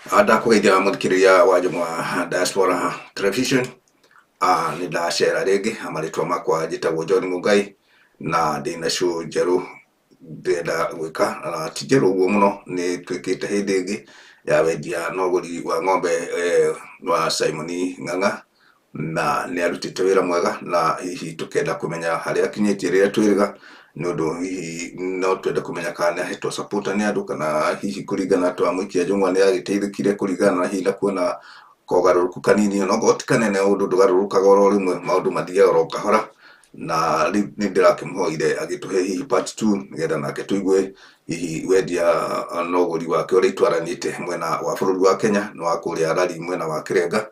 Ndakũgeithia mũthikĩrĩria wa Njũng'wa Diaspora Television. Nĩ ndacera rĩngĩ, marĩtwa makwa njĩtagwo John Mũngai na ndĩna show njerũ ndĩrenda gwĩka, na ti njerũ ũguo mũno, nĩ twĩkĩte hĩndĩ ĩngĩ ya wendia na ũgũri wa ng'ombe wa Simon Ng'ang'a, na nĩ arutĩte wĩra mwega, na hihi tũkenda kũmenya harĩa akinyĩtie rĩrĩa twĩrĩga, nĩ ũndũ hihi no twende kũmenya kana nĩ ahetwo support nĩ andũ, kana hihi kũringana twamũikia njũng'wa nĩ agĩteithĩkire kũringana na hihi na kuona kogarũrũku kanini, onokorwo ti kanene, ũndũ ndũgarũrũkaga oro rĩmwe, maũndũ mathiaga oro kahora. Na rĩu nĩ ndĩrakĩmũhoire agĩtũhe hihi part 2 nĩgetha nake tũigue hihi wendia na ũgũri wake ũrĩa itwaranĩte mwena wa bũrũri wa Kenya na wa kũrĩa Rari mwena wa Kĩrenga,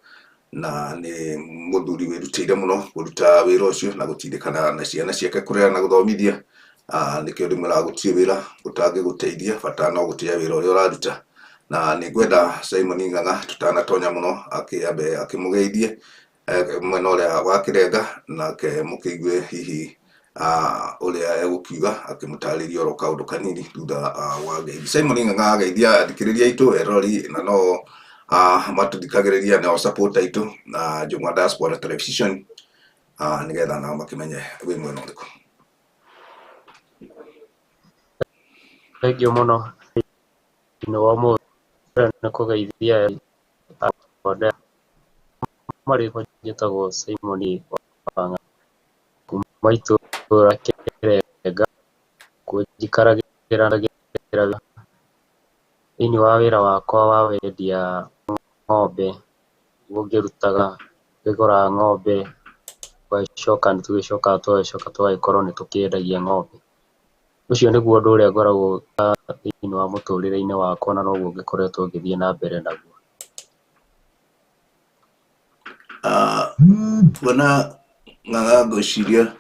na nĩ mũthuri wĩrutĩire mũno kũruta wĩra ũcio na gũtindĩkana na ciana ciake kũrera na gũthomithia. Nĩkĩo ndĩmwĩraga gũtirĩ wĩra ũtangĩgũteithia, bata no gũtĩĩa wĩra ũrĩa ũraruta. Na nĩ ngwenda Simon Ng'ang'a tũtanatonya mũno akĩambe akĩmũgeithie mwena ũrĩa wa Kĩrenga, nake mũkĩigue hihi ũrĩa egũkiuga akĩmũtarĩria oro kaũndũ kanini thutha wa ngeithi. Simon Ng'ang'a ageithia athikĩrĩria aitũ erori na no matũthikagĩrĩria nao support aitũ na Njũng'wa Diaspora Television, nĩgetha nao makĩmenye wĩ mwena ũrĩkũ. Thengiũ mũno thĩinĩ wa ũmũthĩ nĩ kũgeithia marĩtwa njĩtagwo Simon Wang'a kuma itũra Kĩrenga, kuo njikaragĩra thĩinĩ wa wĩra wakwa wa wendia ng'ombe, nĩguo ngĩrutaga ngĩgũra ng'ombe, tũgacoka nĩ tũgĩcokaga tũgacoka tũgagĩkorwo nĩ tũkĩendagia ng'ombe. Ũcio nĩguo ũndũ ũrĩa ngoragwo thĩinĩ wa mũtũrĩre-inĩ wakwa na noguo ngĩkoretwo ngĩthiĩ na mbere naguo. Kuona Ng'ang'a ngwĩciria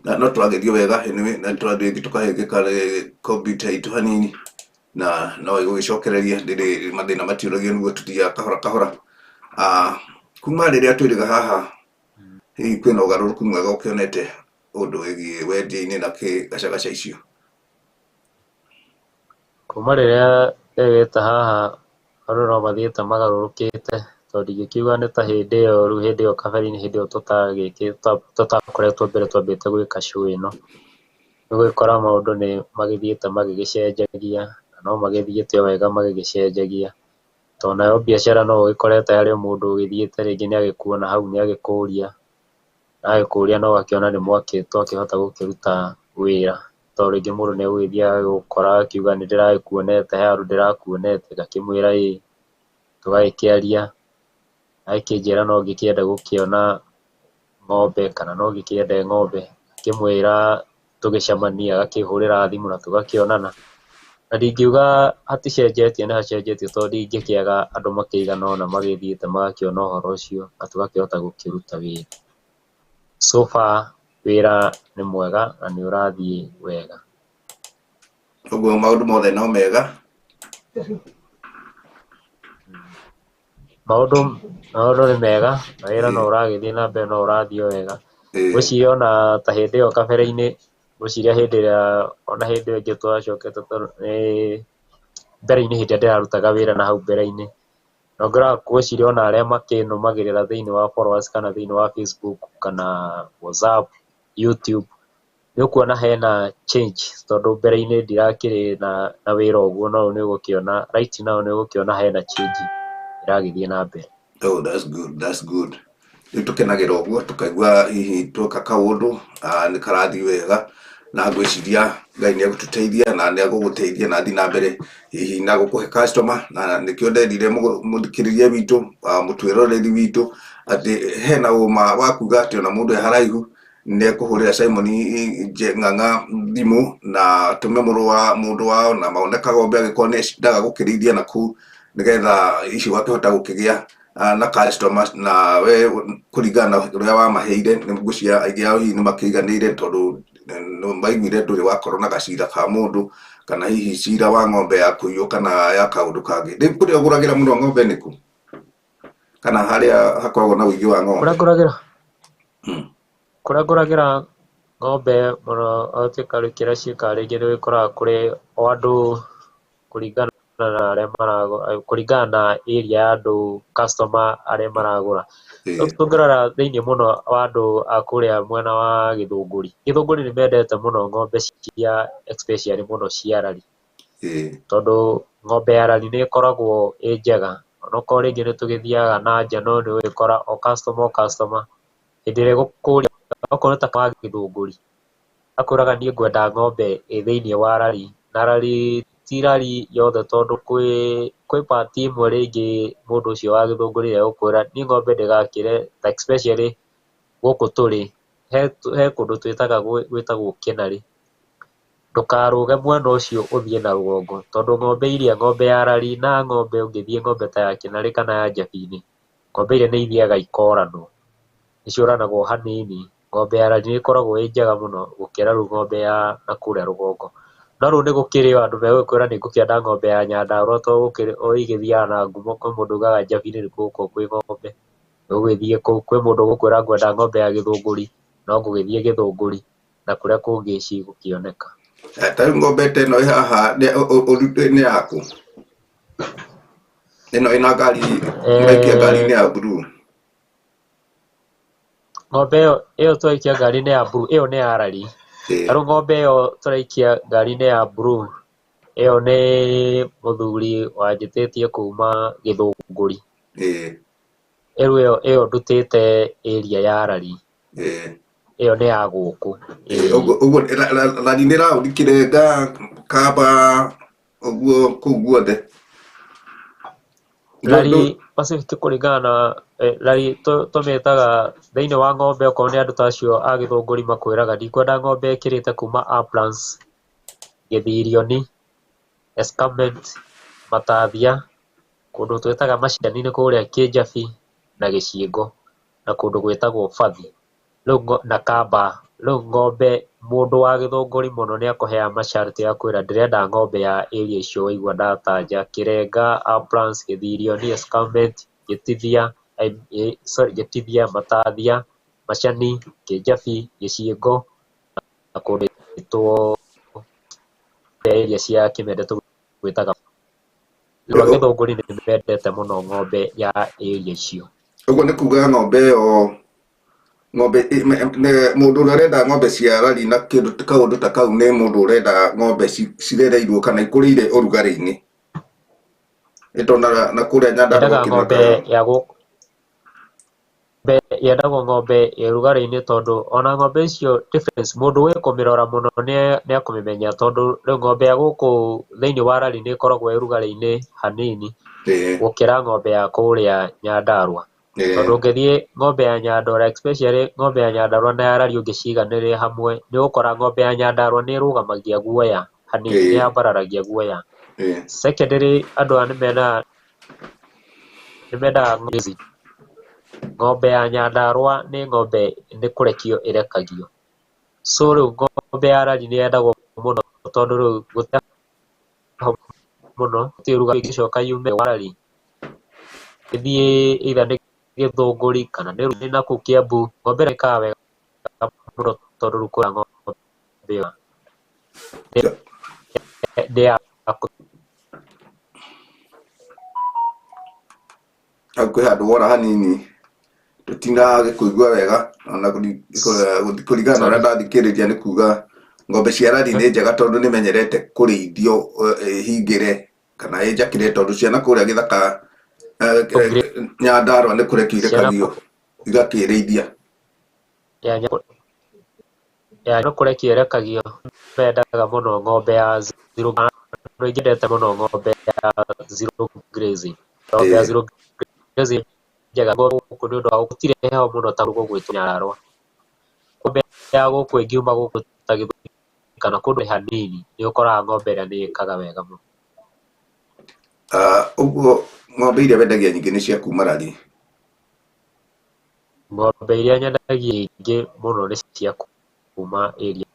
na no tũrageria wega anyway, na tũrathiĩ tũkahĩngĩka kompiuta itũ hanini, na no ĩgũgĩcokereria ndĩrĩ mathĩna matiũragio nĩguo tũthiaga kahora kahora. Kuma rĩrĩa twĩrĩga haha, hihi kwĩna ũgarũrũku mwega ũkĩonete ũndũ wĩgiĩ wendia-inĩ na kĩ gacagaca icio? Kuma rĩrĩa ndegĩte haha andũ no mathiĩte magarũrũkĩte, tondũ ndingĩkiuga nĩ ta hĩndĩ ĩyo rĩu hĩndĩ ĩyo kabere-inĩ hĩndĩ ĩyo tũtakoretwo mbere twambĩte gwĩka show ĩno, nĩ ũgũgĩkora maũndũ nĩ magĩthiĩte magĩgĩcenjagia, na no magĩthiĩte o wega magĩgĩcenjagia, tondũ nayo biacara no ũgĩkorete harĩ o mũndũ ũgĩthiĩte rĩngĩ nĩ agĩkuona hau nĩ agĩkũria, na agĩkũria na ũgakĩona nĩ twakĩhota gũkĩruta wĩra, tondũ rĩngĩ mũndũ nĩ egũgĩthiĩ agagũkora akiuga nĩ ndĩragĩkuonete he handũ ndĩrakuonete, ngakĩmwĩra ĩĩ, tũgagĩkĩaria, agĩkĩnjĩra no ngĩkĩende gũkĩona ng'ombe kana no ngĩkĩende ng'ombe, ngakĩmwĩra tũgĩcemanie agakĩhũrĩra thimũ na tũgakĩonana, na ndingiuga haticenjetie nĩ hacenjetie tondũ ndingĩkĩaga andũ makĩigana ũna magĩthiĩte magakĩona ũhoro ũcio na tũgakĩhota gũkĩruta wĩra. So far wĩra nĩ mwega na nĩ ũrathiĩ wega. Ũguo maũndũ mothe no mega? Maũndũ nĩ mega na wĩra no ũragĩthiĩ na mbere no ũrathiĩ o wega. Ngwĩciria ona ta hĩndĩ ĩyo kabere-inĩ, ngwĩciria hĩndĩ ĩrĩa ona hĩndĩ ĩyo ĩngĩ twacokete nĩ mbere-inĩ hĩndĩ ĩrĩa ndĩrarutaga wĩra na hau mbere-inĩ, na ngwĩciria ona arĩa makĩnũmagĩrĩra thĩinĩ wa followers kana thĩinĩ wa Facebook kana WhatsApp, YouTube, nĩ ũkuona hena change tondũ mbere-inĩ ndirakĩrĩ na wĩra ũguo, no rĩu nĩ ũgũkĩona right now nĩ ũgũkĩona hena change ĩragĩthiĩ na mbere. Oh, that's good, that's good. Rĩu tũkenagĩra ũguo tũkaigua hihi tweka kaũndũ nĩ karathiĩ wega, na ngwĩciria Ngai nĩ egũtũteithia na nĩ egũgũteithia na athiĩ na mbere hihi na gũkũhe customer, na nĩkĩo nderire mũthikĩrĩria witũ, mũtwĩroreri witũ atĩ hena ũma wa kuga atĩ ona mũndũ e haraihu nĩ ekũhũrĩra Simon Ng'ang'a thimũ na atũme mũrũ wa mũndũ wao na maone kagombe angĩkorwo nĩ endaga gũkĩrĩithia na kũu, nĩgetha ici wakĩhota gũkĩgĩa na customer, na we kũringana na ũrĩa wamaheire nĩ ngwĩciria aingĩ ao hihi nĩ makĩiganĩire tondũ maiguire ndũrĩ wakorwo na gacira ka mũndũ kana hihi cira wa ng'ombe ya kũiywo kana ya kaũndũ kangĩ. Rĩu kũrĩa ũgũragĩra mũno ng'ombe nĩ kũ? Kana harĩa hakoragwo na ũingĩ wa ng'ombe? Kũrĩa ngũragĩra? Kũrĩa ngũragĩra ng'ombe mũno ũgatuĩka rĩu kĩrĩa ciĩkaga rĩngĩ nĩ ũgĩkoraga kũrĩ o andũ kũringana na arĩa maragũra, kũringana na area ya andũ customer arĩa maragũra. Rĩu tũngĩrora thĩinĩ mũno wa andũ a kũrĩa mwena wa Gĩthũngũri, Gĩthũngũri nĩ mendete mũno ng'ombe cia especially mũno cia rari. Tondũ ng'ombe ya rari nĩ ĩkoragwo ĩ njega, onokorwo rĩngĩ nĩ tũgĩthiaga na nja no nĩ ũgũgĩkora o customer o customer hĩndĩ ĩrĩa ĩgũkũria okorwo nĩ ta wa Gĩthũngũri, akwĩraga niĩ ngwenda ng'ombe ĩ thĩinĩ wa rari, na rari ti rari yothe tondũ kwĩ part ĩmwe rĩngĩ mũndũ ũcio wa Gĩthũngũri egũkwĩra niĩ ng'ombe ndĩgakĩre ta especially gũkũ tũrĩ, he kũndũ twĩtaga gwĩtagwo Kĩnarĩ, ndũkarũge mwena ũcio ũthiĩ na rũgongo tondũ ng'ombe iria ng'ombe ya rari na ng'ombe ũngĩthiĩ ng'ombe ta ya Kĩnarĩ kana ya Njabini, ng'ombe iria nĩ ithiaga ikoranwo, nĩ ciũranagwo hanini. Ng'ombe ya rari nĩ ĩkoragwo ĩ njega mũno gũkĩra rĩu ng'ombe ya nakũrĩa rũgongo. No rĩu nĩ gũkĩrĩ o andũ megũkwĩra nĩ ngũkĩenda ng'ombe ya Nyandarũa tondũ gũkĩrĩ o ĩgĩthiaga na ngumo, kwĩ mũndũ ugaga Njabini nĩkuo gũkoragwo kwĩ ng'ombe, ũgũgĩthiĩ kũu. Kwĩ mũndũ ũgũkwĩra ngwenda ng'ombe ya Gĩthũngũri, no ngũgĩthiĩ Gĩthũngũri na kũrĩa kũngĩ cigũkĩoneka. Ta rĩu ng'ombe ta ĩno ĩ haha nĩ yaku? Ĩno ĩna ngari, mũraikia ngari-inĩ ya blue. Ng'ombe ĩyo tũraikia ngari-inĩ ya blue, ĩyo nĩ ya rari. Ta rĩu ng'ombe ĩyo tũraikia ngari-inĩ ya blue, ĩyo nĩ mũthuri wanjĩtĩtie kuma Gĩthũngũri. Rĩu ĩyo ndutĩte area ya rari. Ĩyo nĩ ya gũkũ. Ũguo rari nĩ raũndi Kĩrenga, Kamba, ũguo kũu guothe. Rari Pacific kũringana na rari tũmĩtaga thĩinĩ wa ng'ombe okorwo nĩ andũ ta acio a Gĩthũngũri makwĩraga ndikwenda ng'ombe ĩkĩrĩte kuma Uplands, Gĩthirioni, Escarpment, Matathia, kũndũ twĩtaga Macani-inĩ kũrĩa Kĩnjabi na Gĩcigo na kũndũ gwĩtagwo Bathi rĩu na Kamba. Rĩu ng'ombe mũndũ wa Gĩthũngũri mũno nĩ akũheaga masharti akwĩra ndĩrenda ng'ombe ya area icio waigua ndataja, Kĩrenga, Uplands, Gĩthirioni, Escarpment, Gĩtithia, sorry, Gĩtithia, Matathia, Macani, Kĩnjabi, Gĩcigo na kũndũ gwĩtwo area cia Kĩmende tũgwĩtaga. Rĩu Gĩthũngũri nĩ mendete mũno ng'ombe ya area icio. Ũguo nĩ kuga ng'ombe ĩyo, ng'ombe mũndũ ũrĩa ũrenda ng'ombe cia rari na kĩndũ kaũndũ ta kau nĩ mũndũ ũrenda ng'ombe cirereirwo kana ikũrĩire ũrugarĩ-inĩ. Ĩto na kũrĩa Nyandarũa Yendaga ng'ombe ya gũkũ yendagwo ng'ombe ya ũrugarĩ-inĩ tondũ ona ng'ombe icio difference mũndũ wĩ kũmĩrora mũno nĩ akũmĩmenya tondũ rĩu ng'ombe ya gũkũ thĩinĩ wa rari nĩ ĩkoragwo ĩ ũrugarĩ-inĩ hanini gũkĩra ng'ombe ya kũrĩa Nyandarũa. Tondũ ũngĩthiĩ ng'ombe ya Nyandarũa especially ng'ombe ya Nyandarũa na ya rari ũngĩciganĩria hamwe nĩ ũgũkora ng'ombe ya Nyandarũa nĩ ĩrũgamagia guoya hanini, nĩ yambararagia guoya. Secondly andũ aya nĩ mendaga ng'ombe ya Nyandarũa nĩ ng'ombe nĩ kũrekio ĩrekagio. So rĩu ng'ombe ya rari nĩ yendagwo mũno tondũ rĩu gũtirĩ mũno gũtirĩ ũrugarĩ ĩngĩcoka yume wa rari ĩthiĩ either nĩ Gĩthũngũri kana nĩ nakũu Kĩambu, ng'ombe ĩyo ĩkaga wega mũno tondũ rĩu kũrĩa ng'ombe ĩyo nĩ ya Hau kwĩ handũ wora hanini tũtinagĩkũigua wega ona kũringana na ũrĩa ndathikĩrĩria nĩ kuga ng'ombe cia rari nĩ njega tondũ nĩ menyerete kũrĩithio ĩhingĩre kana ĩnjakĩre tondũ ciana kũrĩa gĩthaka Nyandarũa nĩ kũrekio irekagio igakĩrĩithia. Ya no kũrekio ĩrekagio mendaga mũno ng'ombe ya zero, andũ aingĩ mendete mũno ng'ombe ya zero grazing. Ng'ombe ya zero grazing njega gũkũ nĩ ũndũ wa gũtirĩ heho mũno ta gũkũ gwitũ Nyandarũa. Ng'ombe ya gũkũ ĩngiuma gũkũ ta Gĩthũngũri kana kũndũ hanini nĩ ũkoraga ng'ombe ĩrĩa nĩ ĩkaga wega mũno. Ũguo ng'ombe iria wendagia nyingĩ nĩ cia kuma rari? Ng'ombe iria nyendagia nyingĩ mũno nĩ cia kuma area.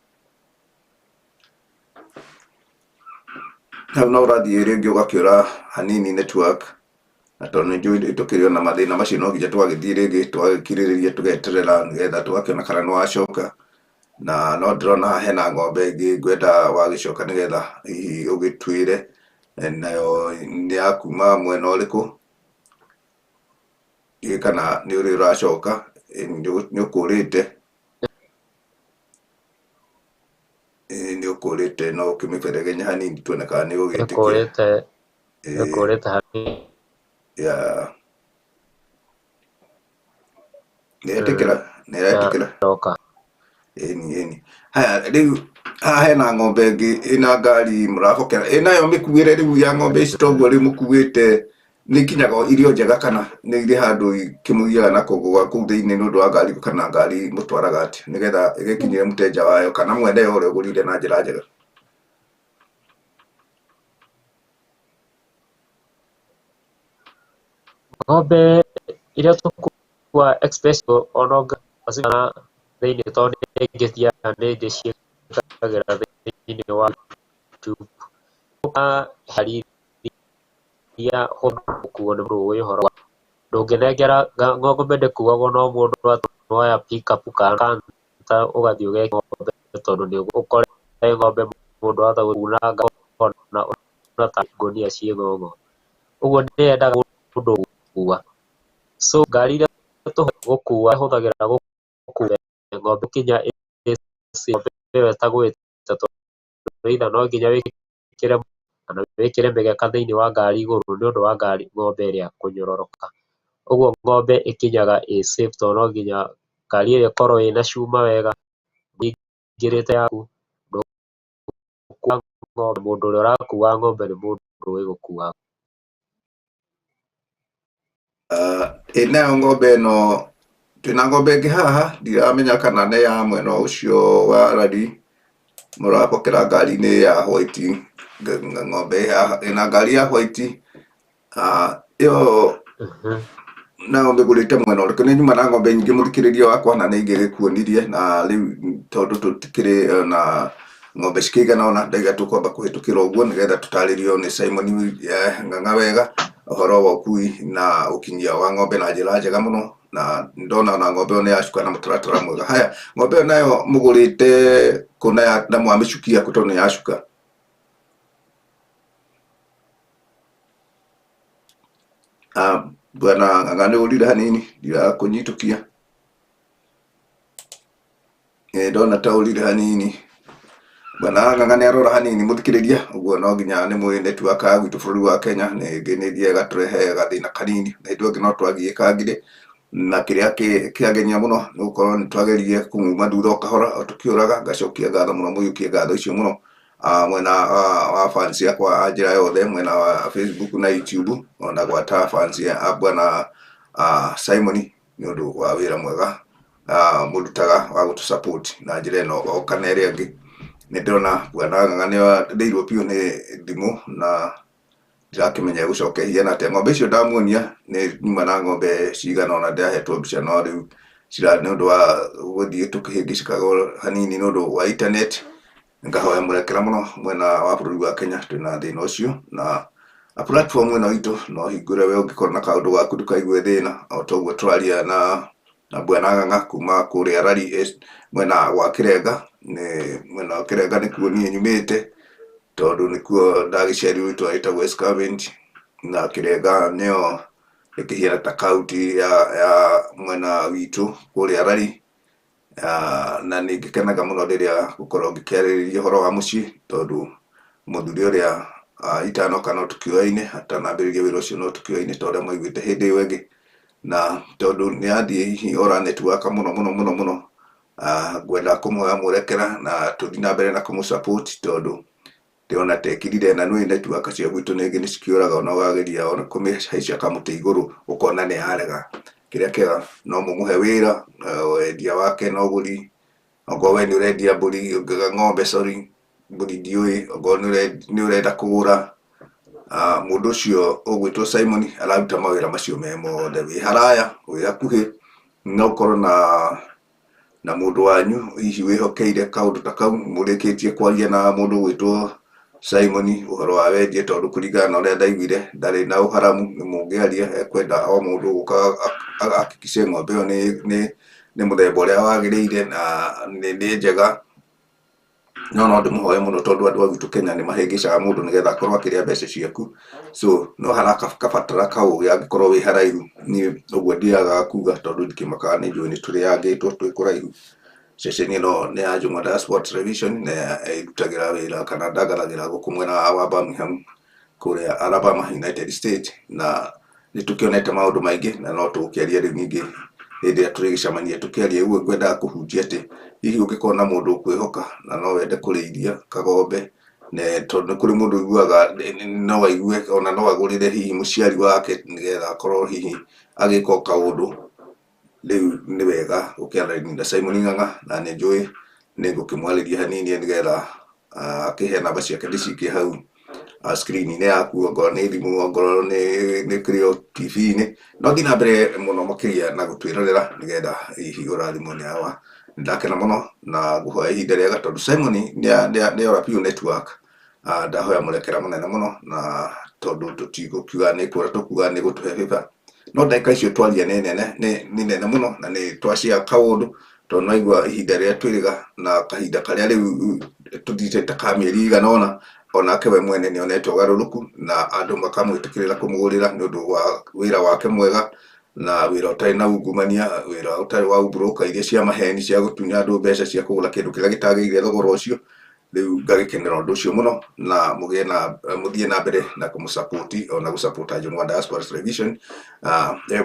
Hau no ũrathiĩ rĩngĩ ũgakĩũra hanini network na tondũ nĩ njũĩ tũkĩrĩ ona mathĩna macio no nginya twagĩthiĩ rĩngĩ twagĩkirĩrĩria tũgeterera nĩgetha tũgakĩona kana nĩ wacoka na no ndĩrona hena ng'ombe ĩngĩ ngwenda wagĩcoka nĩgetha hihi ũgĩtwĩre Nayo nĩ ya kuma mwena ũrĩkũ? Ĩ kana nĩ ũrĩ ũracoka, nĩ ũkũrĩte? Nĩ ũkũrĩte, no ũkĩmĩberegenya hanini tuone kana nĩ ũgũgĩtĩkĩra. Ĩkũrĩte, ĩkũrĩte hanini. Ya. Nĩ etĩkĩra, nĩ aretĩkĩra. Yoka. Ĩni, ĩni. Haya, rĩu haha hena ng'ombe ĩngĩ ĩna ngari mũrabokera. Ĩ nayo mĩkuĩre rĩu ya ng'ombe ici toguo rĩu mũkuĩte nĩ ikinyaga irio njega kana nĩ irĩ handũ ikĩmũgiaga na kũgũa kũu thĩinĩ nĩ ũndũ wa ngari kana ngari mũtwaraga atĩa nĩgetha ĩgĩkinyĩre mũteja wayo kana mwene yo ũrĩa ũgũrire na njĩra njega? Ng'ombe iria tũkuaga especially ona ũngĩcigana thĩinĩ tondũ nĩ ingĩ nĩ ndĩciĩkagĩra thĩinĩ wa YouTube. Ngari iria gũkuo nĩ mũndũ ũĩ ũhoro wa ndũngĩnengera ng'ombe ndĩkuagwo no mũndũ atĩ woya pickup kana canter ũgathiĩ ũgekĩra ng'ombe tondũ nĩ ũkore ng'ombe mũndũ ahota gũkunanga ona ta ngũnia ciĩ ng'ong'o. Ũguo nĩ yendaga mũndũ gũkua. So ngari iria gũkua hũthagĩra gũkua ng'ombe kinya ng'ombe ĩyo ĩtagwĩte tondũ either no nginya wĩkĩre kana wĩkĩre mĩgeka thĩinĩ wa ngari igũrũ nĩ ũndũ wa ngari ng'ombe ĩrĩa kũnyororoka. Ũguo ng'ombe ĩkinyaga ĩ safe tondũ no nginya ngari ĩyo ĩkorwo ĩna cuma wega ingĩrĩte yaku mũndũ ũrĩa ũrakua ng'ombe nĩ mũndũ ũĩ gũkua. Ĩ nayo ng'ombe ĩno twĩna ng'ombe ĩngĩ haha ndiramenya kana nĩ ya mwena ũcio wa Rari mũrabokera ngari-inĩ ya white, ng'ombe ĩna ngari ya white ĩyo nayo mĩgũrĩte mwena ũrĩkũ? Nĩ nyuma na ng'ombe nyingĩ mũthikĩrĩria wakwa na nĩ ingĩgĩkuonirie na rĩu tondũ tũtikĩrĩ na ng'ombe cikĩigana ũna ndaiga tũkwamba kũhĩtũkĩra ũguo nĩgetha tũtarĩrio nĩ Simon Ng'ang'a wega ũhoro wa ũkui na ũkinyia wa ng'ombe na njĩra njega mũno na ndona ona ng'ombe ĩyo nĩ yacuka na mũtaratara mwega. Haya, ng'ombe ĩyo nayo mũgũrĩte kũ na mwamĩcukia kũ tondũ nĩ yacuka? Bwana Ng'ang'a nĩ ũrire hanini ndirakũnyitũkia. Ndona ta ũrire hanini. Bwana Ng'ang'a nĩ arora hanini mũthikĩrĩria ũguo no nginya nĩ mũĩ network ya gwitũ bũrũri wa Kenya nĩ ĩngĩ nĩ ĩthiaga ĩgatũrehe gathĩna kanini na hĩndĩ ĩyo ĩngĩ no twagiĩkangire na kĩrĩa kĩangenia mũno nĩ gũkorwo nĩ twageririe kũmuma thutha o kahora o tũkĩũraga. Ngacokia ngatho mũno mũiyũkie ngatho icio mũno mwena wa fans yakwa a njĩra yothe mwena wa Facebook na YouTube ona gwata fans a bwana Simon nĩ ũndũ wa wĩra mwega mũrutaga wa gũtũ support na njĩra ĩno o kana ĩrĩa ĩngĩ. Nĩ ndĩrona bwana Ng'ang'a nĩ arĩirwo biũ nĩ thimũ na ndirakĩmenya egũcoka ĩhiana atĩa. Ng'ombe icio ndamuonia nĩ nyuma na ng'ombe cigana ũna ndĩrahetwo mbica no rĩu nĩ ũndũ wa gũthiĩ tũkĩhĩngĩcĩkaga hanini nĩ ũndũ wa internet. Ngahoya mũrekera mũno mwena wa bũrũri wa Kenya twĩna thĩna ũcio na platform ĩno itũ no hingũre we ũngĩkorwo na kaũndũ gaku ndũkaigue thĩna o toguo tũraria na bwana Ng'ang'a kuma kũrĩa Rari mwena wa Kĩrenga, nĩ mwena wa Kĩrenga nĩkuo niĩ nyumĩte tondũ nĩkuo ndagĩciarirwo itũra rĩtagwo Escarpment na Kĩrenga nĩyo ĩkĩhiana ta kaunti ya mwena witũ kũrĩa Rari. Na nĩ ngĩkenaga mũno rĩrĩa ngũkorwo ngĩkĩarĩrĩria ũhoro wa mũciĩ tondũ mũthuri ũrĩa itanoka no tũkĩoyaine, atanambĩrĩria wĩra ũcio no tũkĩoyaine ta ũrĩa mwaiguĩte hĩndĩ ĩyo ĩngĩ, na tondũ nĩ athiĩ hihi ora network mũno mũno mũno mũno, ngwenda kũmũhoya mwerekera na tũthiĩ na mbere na kũmũ support tondũ ndĩrona ta ĩkirire na nĩũĩ network cia gwitũ rĩngĩ nĩ cikĩũraga ona ũkageria ona kũmĩhaicia kamũtĩ igũrũ ũkona nĩ yarega. Kĩrĩa kĩega no mũmũhe wĩra wendia wake na ũgũri, okorwo we nĩ ũrendia mbũri, ng'ombe sorry, mbũri ndiũĩ, okorwo nĩ ũrenda kũgũra, mũndũ ũcio ũgwĩtwo Simon araruta mawĩra macio me mothe, wĩ haraya, wĩ hakuhĩ, no ũkorwo na mũndũ wanyu hihi wĩhokeire kaũndũ ta kau mũrĩkĩtie kwaria na mũndũ ũgwĩtwo Simon ũhoro wa wendia tondũ kũringana na ũrĩa ndaiguire ndarĩ na ũharamu nĩ mũngĩaria ekwenda o mũndũ gũka ahakikishe ng'ombe ĩyo nĩ mũthemba ũrĩa wagĩrĩire na nĩ njega. No no ndĩmũhoe mũno tondũ andũ a gwitũ Kenya nĩ mahĩngĩcaga mũndũ nĩgetha akorwo akĩrĩa mbeca ciaku. So no harakabatara kaũgĩ angĩkorwo wĩ haraihu. Niĩ ũguo ndiagaga kuga tondũ ndikĩmakaga, nĩ njũĩ nĩ tũrĩangĩtwo twĩ kũraihu. Ceceni ĩno nĩ ya Njũng'wa Diaspora Television na ĩrutagĩra wĩra kana ndangathagĩra gũkũ mwena wa Birmingham kũrĩa Alabama, United States, na nĩ tũkĩonete maũndũ maingĩ na no tũgũkĩaria rĩu ningĩ hĩndĩ ĩrĩa tũrĩgĩcemania tũkĩaria. Ũguo ngwendaga kũhunjia atĩ hihi ũngĩkorwo na mũndũ ũkwĩhoka na no wende kũrĩithia kagombe, ne tondũ nĩ kũrĩ mũndũ ũiguaga no aigue ona no agũrĩre hihi mũciari wake nĩgetha akorwo hihi agĩka o kaũndũ. Rĩu nĩ wega gũkĩaranĩria na Simon Ng'ang'a, na nĩ njũĩ nĩ ngũkĩmwarĩria hanini nĩgetha akĩhe namba ciake ndĩcikie hau screen-inĩ yaku, ongorwo nĩ thimũ, ongorwo nĩ kĩrĩa TV-inĩ. No thiĩ na mbere mũno makĩria na gũtwĩrorera nĩgetha hihi ũrathimwo nĩ awa. Nĩ ndakena mũno na ngũhoya ihinda rĩega tondũ Simon nĩ ora biũ network. Ndahoya mũrekera mũnene mũno na tondũ tũtigũkiuga nĩ kũra tũkuga nĩ gũtũhe favor, no ndagĩka icio twaria nĩ nene, nĩ nene mũno na nĩ twacia kaũndũ tondũ naigua ihinda rĩrĩa twĩrĩga na kahinda karĩa rĩu tũthiĩte ta ka mĩeri ĩigana ũna, onake we mwene nĩ onete ũgarũrũku na andũ makamwĩtĩkĩrĩra kũmũgũrĩra nĩ ũndũ wa wĩra wake mwega na wĩra ũtarĩ na ungumania, wĩra ũtarĩ wa broker iria cia maheni cia gũtunya andũ mbeca cia kũgũra kĩndũ kĩrĩa gĩtagĩrĩire thogora ũcio. Rĩu ngagĩkenera ũndũ ũcio mũno na mũgĩe na mũthiĩ na mbere na kũmũsupport ona gũsupport Njũng'wa Diaspora Television.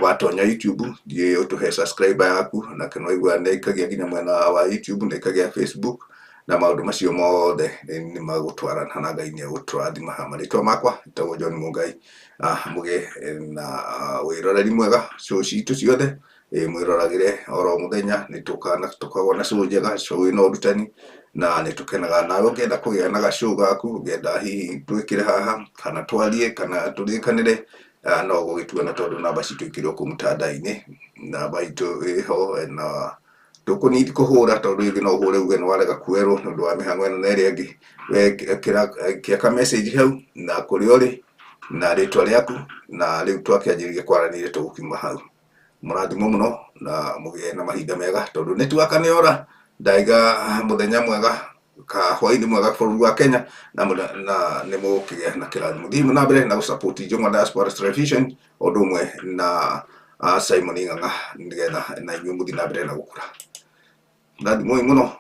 Watonya YouTube, thiĩ ũtũhe subscriber yaku, na kĩno aigua nĩ ikagia nginya mwena wa YouTube na ikagia Facebook na maũndũ macio mothe nĩ magũtwarana na Ngai nĩ egũtũrathima. Marĩtwa makwa etagwo John Mungai. Mũgĩe na wĩroreri mwega show citũ ciothe, mwĩroragĩre oro mũthenya, nĩ tũkoragwo na show njega, show ĩna ũrutani na nĩ tũkenaga. Nawe ũngĩenda kũgĩa na gacũũ gaku, ũngĩenda hihi twĩkĩre haha kana twarie kana tũrĩkanĩre, no gũgĩtua na tondũ namba citũ ikĩrĩ o kũu mtandao-inĩ, namba itũ ĩho na ndũkũnidi kũhũra tondũ rĩngĩ no ũhũre uge nĩ warega kuerwo nĩ ũndũ wa mĩhang'o ĩno na ĩrĩa ĩngĩ. We ĩkĩra ka message hau na kũrĩa ũrĩ na rĩtwa rĩaku, na rĩu twakĩanjĩrĩria kwaranĩria tũgũkiuma hau. Mũrathimwo mũno na mũgĩe na mahinda mega tondũ network nĩ ora. Ndaiga mũthenya mwega ka hwaĩ-inĩ mwega bũrũri wa Kenya na nĩ mũgũkĩgĩa na kĩrathimo. Thiĩ na mbere na gũsupport Njũng'wa Diaspora Television ũndũ ũmwe na Simon Ng'ang'a nĩgetha na inyuĩ mũthiĩ na mbere na gũkũra. Rathimwoi mũno.